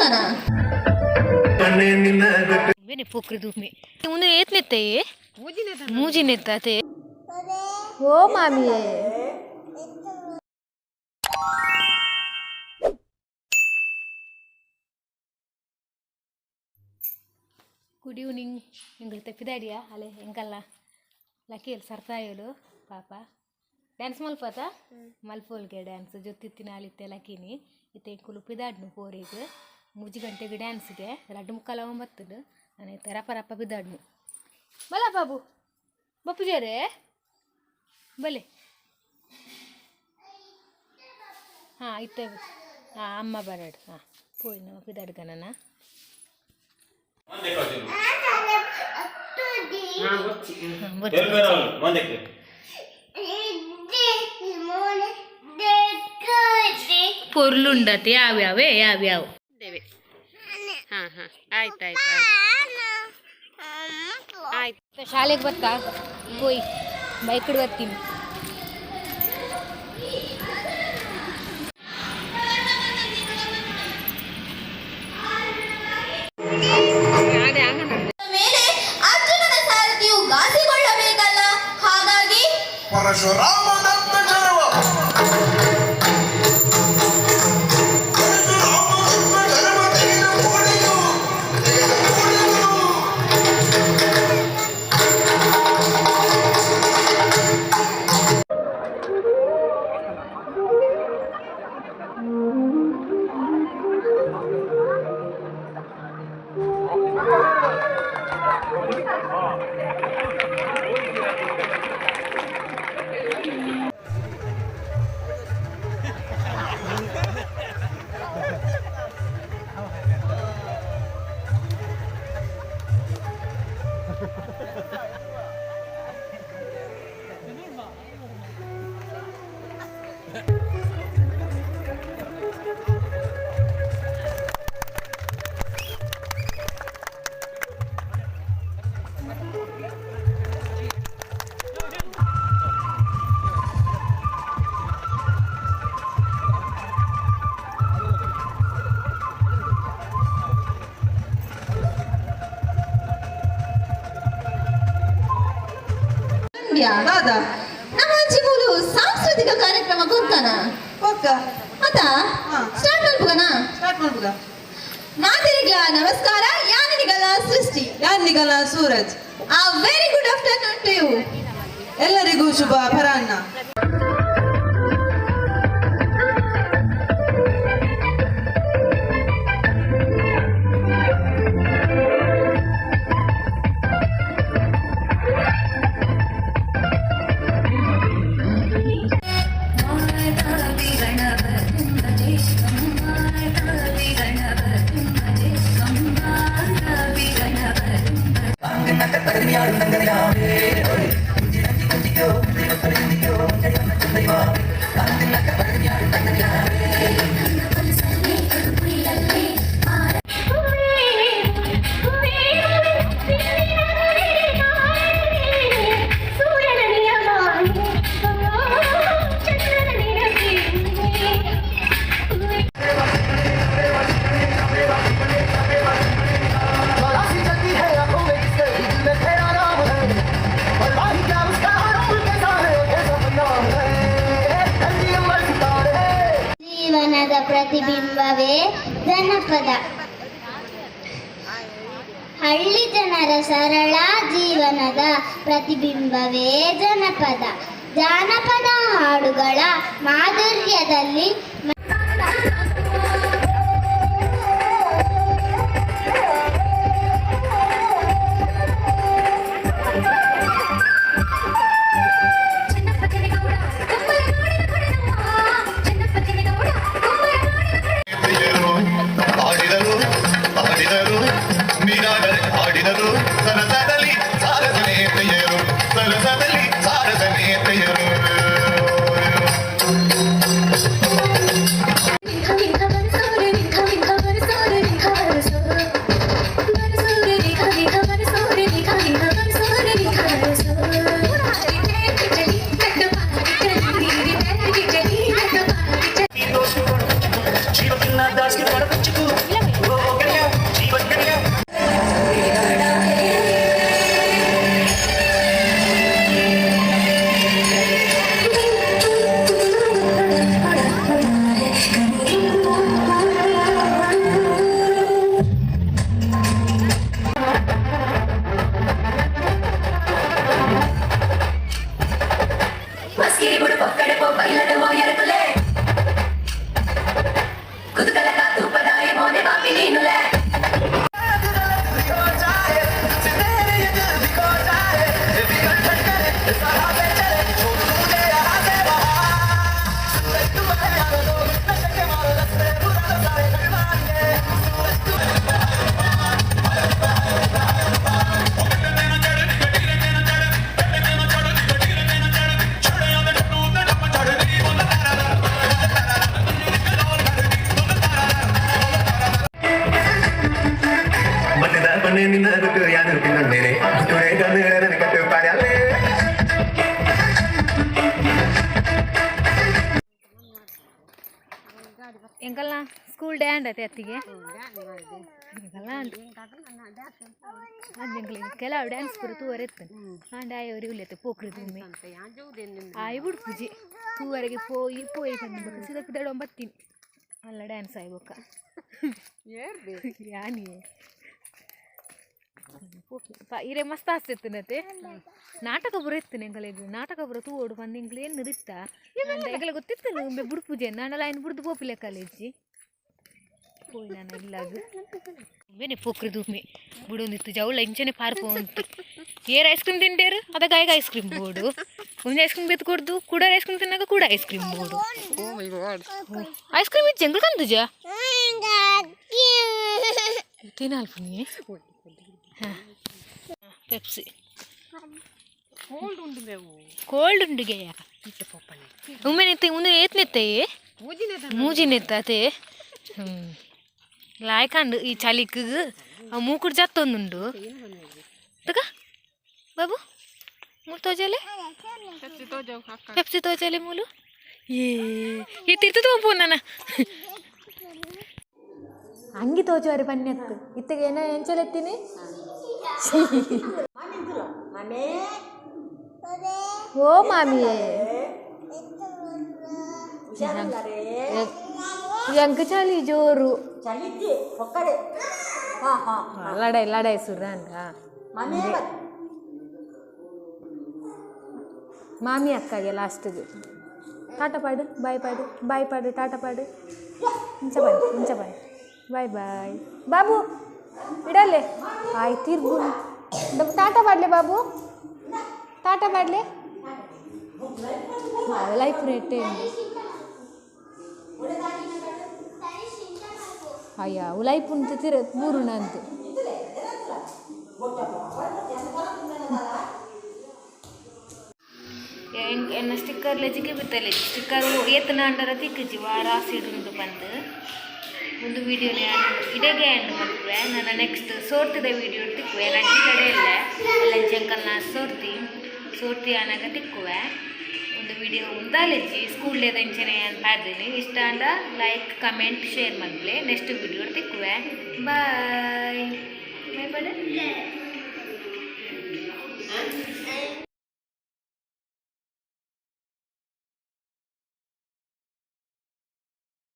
ಮಲ್ಪುಗನ. ಬೇನೆ ಪೋಕ್ರಿ ದೂಮಿ ಉಂದು ಏತ್ನೆತ್ತೆ ಮೂಜಿನೆತ್ತಾತೆ. ಓ ಮಾಮಿಯೇ. Good evening. ಎಂಗಳು ತೆಪ್ಪಿದಾಡಿಯಾ ಅಲೆ ಎಂಕಲ್ಲ ಲಕ್ಕಿಯಲ್ಲಿ ಸರ್ತಾಯಲು ಪಾಪ ಡ್ಯಾನ್ಸ್ ಮಲ್ಪತ ಮಲ್ಪೋಲ್ಗೆ ಡ್ಯಾನ್ಸ್ ಜೊತ್ತಿತ್ತಿನ ಆಲಿತ್ತೆ ಲಕ್ಕಿನಿ ಇತ್ತೆ ಎಂಕುಲು ಪಿದಾಡ್ನು ಪೋರಿಗೆ 3 ಗಂಟೆಗೆ ಡ್ಯಾನ್ಸ್ಗೆ 2:45 ಬತ್ತದು. ನಾನು ಇತ್ತೆ ರಪ ರಪ ಬಿದಾಡ್ನು. ಬಲ ಬಾಬು ಬಪ್ಪುಜಾರೇ ಬಲೆ. ಹಾಂ ಇತ್ತೆ ಹಾಂ ಅಮ್ಮ ಬರಡು. ಹಾಂ ಪೋಯಿ ನಮ್ಮ ಪಿದಾಡ್ಗನ. ಪೊರ್ಲುಂಡತೆ ಯಾವ್ಯಾವೆ ಯಾವ್ಯಾವ. ಹಾಂ ಹಾಂ, ಆಯ್ತು ಆಯ್ತು ಆಯ್ತು ಆಯ್ತು. ಶಾಲೆಗೆ ಬರ್ತಾ ಪೋಯ್ ಬೈಕ್ ಬರ್ತೀನಿ. ಮೇಲೆ ಅರ್ಜುನನ ಸಾರಥಿಯು ಘಾಸಿಗೊಳ್ಳಬೇಕಲ್ಲ, ಹಾಗಾಗಿ ಪರಶುರಾಮ ದತ್ತ ಜನ್ಮ, ಪರಶುರಾಮ ದತ್ತ ಜನ್ಮ ತೆಗೆದ ಕೂಡಿತು, ತೆಗೆದ ಕೂಡಿತು. ದಾದ ನಮ್ಮ ಅಜ್ಜಿ ಮೂಲು ಸಾಂಸ್ಕೃತಿಕ ಕಾರ್ಯಕ್ರಮ ಕೊರ್ಕನ. ಪಕ್ಕ. ಅತ. ಹಾ. ಸ್ಟಾರ್ಟ್ ಮಲ್ಪುಗನ. ಸ್ಟಾರ್ಟ್ ಮಾಡ್ಬೋದ. ಮಾತೆರಿಗ್ಲ ನಮಸ್ಕಾರ. ಯಾನಿಗಲ ಸೃಷ್ಟಿ. ಯಾನ್ನಿಗಲ ಸೂರಜ್. ಆ very good afternoon to you. ಎಲ್ಲರಿಗೂ ಶುಭ ಅಪರಾಹ್ನ. राशि चलती है आंखों में किसके दिल में तेरा नाम है, परवाह क्या उसका रूप कैसा है, कैसा नाम है, रंगी अमर सितारे। ಜೀವನದ ಪ್ರತಿಬಿಂಬವೇ ಜನಪದ. ಹಳ್ಳಿ ಜನರ ಸರಳ ಜೀವನದ ಪ್ರತಿಬಿಂಬವೇ ಜನಪದ. ಜಾನಪದ ಹಾಡುಗಳ ಮಾಧುರ್ಯದಲ್ಲಿ ಪ್ರಿಯರು ಹಾಡಿದರು, ಹಾಡಿದರು ಮೀರಾಗರೆ ಹಾಡಿದರು ಸರಸದಲ್ಲಿ ಸಾರಸನೇ ಪ್ರಿಯರು, ಸರಸದಲ್ಲಿ ಸಾರಸನೇ ಪ್ರಿಯರು. जिस तरह से चले, छोड़ दूं मुझे यहाँ से वहाँ। सूरज तू है यार दो, नशे के मारो रस्ते, बुरा तो सारे घर सूरज तू। ಮಟ್ಟದ ಬನ್ನಿ ನಿನ್ನ ಬಿಟ್ಟು ಯಾರು ತಿನ್ನಂದೇನೆ ತುಳೆ ಕಣ್ಣು ಕಟ್ಟು ಪಾರ್ಯಾಲೆ. ಎಂಕಲ್ನ ಸ್ಕೂಲ್ ಡೇ ಅಂಡತೆ ಅತ್ತಿಗೆ ಎಂಕಲ್ನ ಅದು ಎಂಕಲ್ ಕೆಲವು ಡ್ಯಾನ್ಸ್ ಪೂರ ತೂವರೆ ಇತ್ತು. ಆಂಡ ಆಯವ್ರಿ ಉಲ್ಲೆತ್ತೆ ಪೋಕ್ರಿ ತುಮ್ಮಿ ಆಯ್ ಬಿಡ್ಪುಜಿ ತೂವರೆಗೆ ಪೋಯಿ ಪೋಯಿ ಬಂದು ಬೊಕ್ಕ ಸೀದಾ ಪಿದಡ ಬತ್ತೀನಿ ಅಲ್ಲ ಡ್ಯಾನ್ಸ್ ಆಯ್ ಬೊಕ್ಕ ಯಾನಿ ಇರೆ ಮಸ್ತ್ ಆಸ್ತಿತ್ತನತೆ. ನಾಟಕ ಪೂರ ಇತ್ತು ಎಂಕಲೆಗ್. ನಾಟಕ ಪೂರ ತೂವೊಡು ಪಂದ್ ಎಂಕ್ಲು ಏನು ಇತ್ತ. ಎಂಕಲೆ ಗೊತ್ತಿತ್ತು ಉಂಬೆ ಬುಡ್ಪುಜೆ ನಾನಲ್ಲ ಐನ್ ಬುಡ್ದು ಪೋಪಿಲೆ ಕಾಲೇಜಿ ಪೋಯಿ ನಾನು ಇಲ್ಲಾಗ ಬೇನೆ ಪೋಕ್ರಿ ದುಮ್ಮಿ ಬುಡೊಂದಿತ್ತು ಜವಳ ಇಂಚನೆ ಪಾರ್ಪೋಂತು. ಏರ್ ಐಸ್ ಕ್ರೀಮ್ ತಿಂಡೇರು ಅದಕ್ಕೆ ಆಯ್ಗ ಐಸ್ ಕ್ರೀಮ್ ಬೋಡು. ಒಂಜಿ ಐಸ್ ಕ್ರೀಮ್ ಬೆತ್ತು ಕೊಡ್ದು ಕೂಡ ಐಸ್ ಕ್ರೀಮ್ ತಿನ್ನಾಗ ಕೂಡ ಐಸ್ ಕ್ರೀಮ್ ಬೋಡು. ಐಸ್ ಕ್ರೀಮ್ ಇಜ್ಜಿ ಎಂಕಲ್ ಕಂದುಜ ತಿನ್ನಲ್ಪುನಿ. ಹಾಂ, ಪೆಪ್ಸಿ ಕೋಲ್ಡ್ ಉಂಡುಗೆಯ ಉಮ್ಮೆ ನೆತ್ತೆ ಉಂದು ಏತ್ ನೆತ್ತಯೇ ಮೂಜಿನೆತ್ತ ಅತೆ. ಹ್ಞೂ, ಲಾಯ್ಕಂಡು ಈ ಚಲಿಕ್ ಆ ಮೂಕುಡು ಜತ್ತೊಂದುಂಡು. ತಗ ಬಾಬು, ಮೂಲು ತೋಜಲೆ, ಪೆಪ್ಸಿ ತೋಜಲೆ ಮೂಲು. ಏ ಈ ತಿರ್ತು ತಗೊಂಪು ನನ್ನ ಅಂಗಿ ತೋಚುವಾರಿ ಪನ್ನೆತ್ತು ಇತ್ತಗೆ ಏನ ಎಂಚಲೆತ್ತೀನಿ. ಓ ಮಾಮಿಯೇ, ಎಂಕ ಚಳಿ ಜೋರು. ಲಡಾಯಿ ಲಡಾಯಿ ಸುರ ಅಂದ ಮಾಮಿ ಅಕ್ಕಗೆ ಲಾಸ್ಟ್ಗೆ ಟಾಟಾ ಪಾಡು, ಬಾಯ್ ಪಾಡು, ಬಾಯ್ ಪಾಡು, ಟಾಟಾ ಪಾಡು. ಇಂಚ ಬನ್ನಿ, ಇಂಚ ಬನ್ನಿ. ಬಾಯ್ ಬಾಯ್ ಬಾಬು, ಇಡಲೆ ಆಯ್ ತಿರ್ಗು. ಟಾಟಾ ಪಾಡ್ಲೆ ಬಾಬು, ಟಾಟಾ ಪಾಡ್ಲೆ. ಲೈಫ್ ರೇಟ್ ಅಯ್ಯ ಉಲೈಪ್ ಉಂಟು ತಿರ ಬೂರುಣ ಅಂತ. ಎನ್ನ ಸ್ಟಿಕ್ಕರ್ ಲೆಜಿಗೆ ಬಿತ್ತಲೆ ಸ್ಟಿಕ್ಕರ್ ಏತನ ಅಂಡರ ತಿಕ್ಕುಜಿ ವಾರ ಉಂಟು ಬಂದು ಒಂದು ವಿಡಿಯೋನ ಇಡೆಗೆ ಎಂಡ್ ಮಲ್ಪುವೆ. ನನ್ನ ನೆಕ್ಸ್ಟ್ ಸೋರ್ತಿದ ವಿಡಿಯೋ ತಿಕ್ಕುವೆ. ರಜ್ಜಿ ಕಡೆ ಇಲ್ಲ ಎಲ್ಲ ಅಂಕಲ್ನ ಸೋರ್ತಿ ಸೋರ್ತಿ ಆನಾಗ ತಿಕ್ಕುವೆ. ಒಂದು ವಿಡಿಯೋ ಉಂದಾಲೆಜ್ಜಿ ಸ್ಕೂಲ್ ಡೇದ ಇಂಚನೆ ಅಂತ ಇಷ್ಟ ಅಂಡ ಲೈಕ್ ಕಮೆಂಟ್ ಶೇರ್ ಮಲ್ಪಲೆ. ನೆಕ್ಸ್ಟ್ ವಿಡಿಯೋ ತಿಕ್ಕುವೆ. Bye bye boy.